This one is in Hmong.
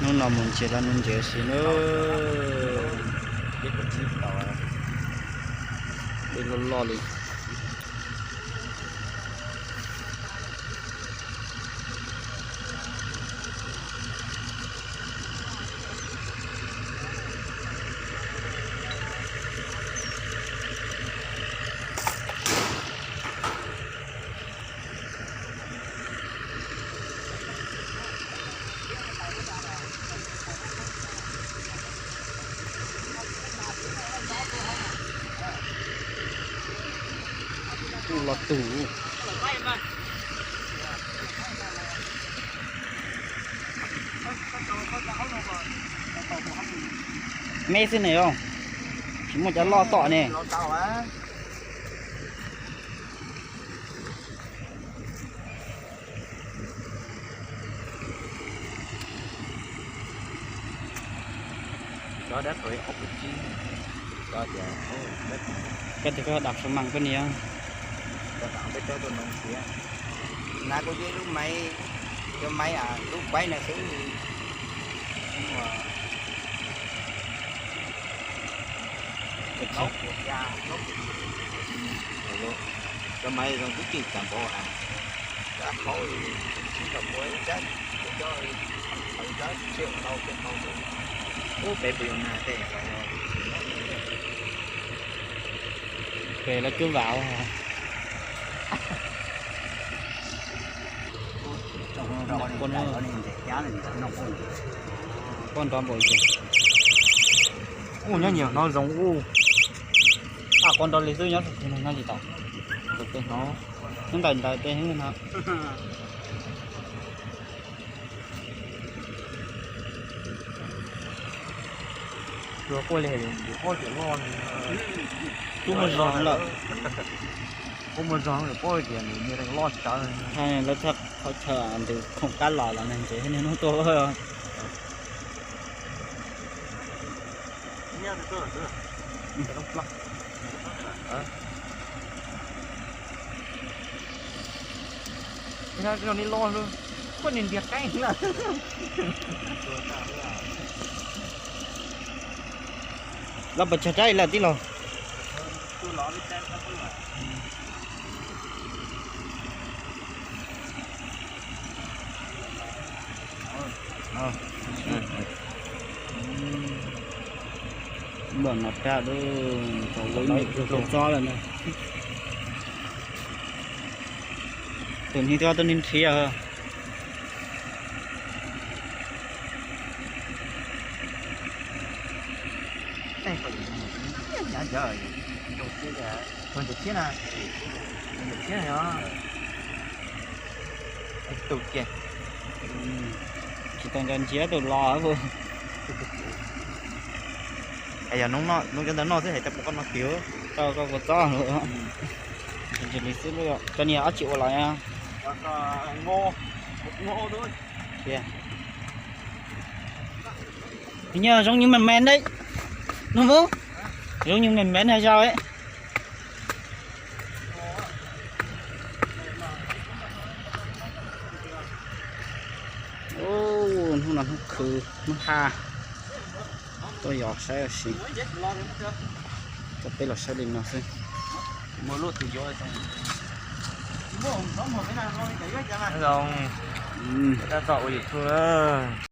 Hnub no mus ntses los hnub ntses xwb na. Dej loj loj li. Kuj los tus. Me xwb ne os, tsis muaj cov loj tom ne. Koj tias koj dam xu mas koj niam. Na kuv yeej lub maiv, cov maiv lub paib na xwb. Cov maiv zoo tib tseem tas npaum hais. Ub, peb puas yuav nag tej. Pem los cuab vam. Poj nrov npaum ces. Ub, nyob nyias hnov zoo ub. A, quaj nrov li xwb nyob saum tsev no nyob tsis tau. Ntawm tej hnov, nyob ntais ntais tej hnov. Luag quaj li hais tias nws quaj tias loj, kuj muaj zog lawm. Kuj muaj zog nws quaj tias nws niag loj tsawv. Lawv txog qhov chaw ntws khoom kab los los nag ntses niag hnub tuaj. Zoo li loj lub, kuj nws ntiag qeeb lawm. Los puas tsawg rab lawm tij laug? Npam no rab lawm, tau ua ib me tub tub txob lawm na. Tus niag twb tuaj nrhiav. Tus ntawd thiab na, tus ntawd thiab na. Tus ces tsis tau nco ntsia tus los. Yog hnub no hnub cov ntawd noj xwb hais tau puas koj no tiag. Tau koj kua txob. Ntsis li xwb, cov niag ob tsis ua los. Nyob zoo nyuj me me ntawd, no mus, zoo nyuj me me na zog. Hnub no hnub khw, hnub haj, tuaj yos saib ua si. Cov peb los saib li no xwb. Zoo, tab tom ua YouTube.